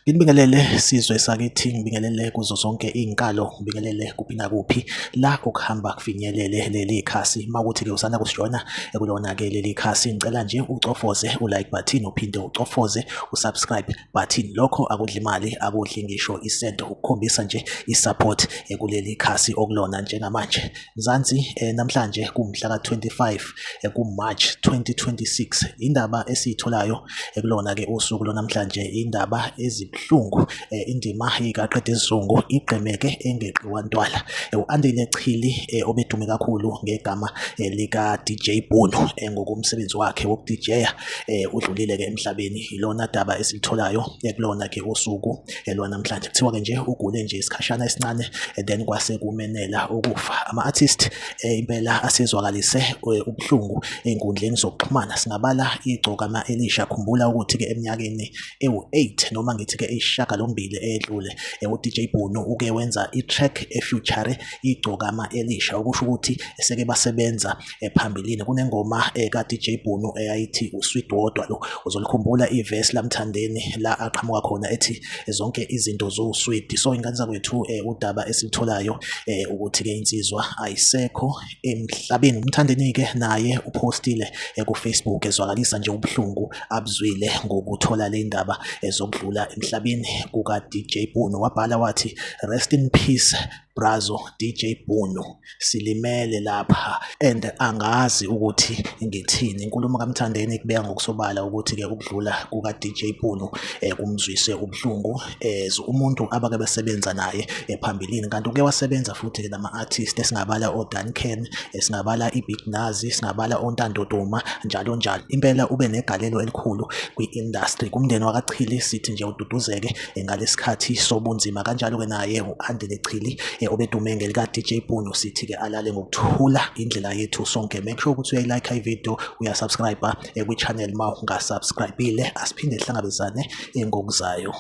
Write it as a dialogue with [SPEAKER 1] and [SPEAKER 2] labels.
[SPEAKER 1] Nginibingelele sizwe sakithi, ngibingelele kuzo zonke iy'nkalo, ngibingelele kuphi nakuphi la okuhamba kufinyelele leli khasi. Uma kuthi-ke usanda kusijoyina kulona-ke leli khasi, ngicela nje ucofoze u-like button uphinde ucofoze u-subscribe button. Lokho akudli imali, akudli ngisho isento, ukukhombisa nje i-support kuleli khasi okulona njengamanje. Mzansi namhlanje kumhla ka-25 ku-March 2026, indaba esiyitholayo kulona-ke usuku lwanamhlanje indaba ezibuhlungu. Indima ikaqeda isizungu igqemeke engeqiwa ntwala. U-Andile Chili obedume kakhulu ngegama lika-DJ Bhunu ngokomsebenzi wakhe woku-DJ-a udlulile-ke emhlabeni. Ilona daba esilitholayo kulona-ke usuku lwanamhlanje. Kuthiwa-ke nje ugule nje isikhashana esincane then kwase kumenela ukufa. Ama-artist impela asezwakalise ubuhlungu ey'nkundleni zokuxhumana. Singabala Igcokama Elisha. Khumbula ukuthi-ke eminyakeni ewu-8 noma ngithi-ke eyisishiyagalombili eyedlule u-DJ Bhunu uke wenza i-track e-feature Igcokama Elisha, okusho ukuthi seke basebenza phambilini. Kunengoma ka-DJ Bhunu eyayithi uSweet Wodwa lo, uzolikhumbula ivesi laMthandeni la aqhamuka khona ethi zonke izinto ziwuswidi. So ingane zakwethu, udaba esilitholayo ukuthi-ke insizwa ayisekho emhlabeni. UMthandeni-ke naye uphostile ku-Facebook ezwakalisa nje ubuhlungu abuzwile ngokuthola le ndaba zokudlula emhlabeni kuka-DJ Bhunu. Wabhala wathi, "Rest in peace brazo DJ Bhunu, silimele lapha and angazi ukuthi ngithini." Inkulumo kaMthandeni ikubeka ngokusobala ukuthi-ke ukudlula kuka-DJ Bhunu kumzwise ubuhlungu as umuntu abake besebenza naye phambilini. Kanti uke wasebenza futhi-ke nama-artist esingabala o-Duncan, singabala i-Big Nazi, singabala oNtando Duma, njalo njalo. Impela ube negalelo elikhulu kwi-industry. Kumndeni wakaChili sithi nje ududuzeke ngalesikhathi sobunzima. Kanjalo-ke naye u-Andile Chili obedume ngelika-DJ Bhunu, sithi-ke alale ngokuthula. Indlela yethu sonke, make sure ukuthi uyayi-like i-video, uya-subscribe kwi-channel ma unga-subscribe-ile. Asiphinde sihlangabezane ngokuzayo.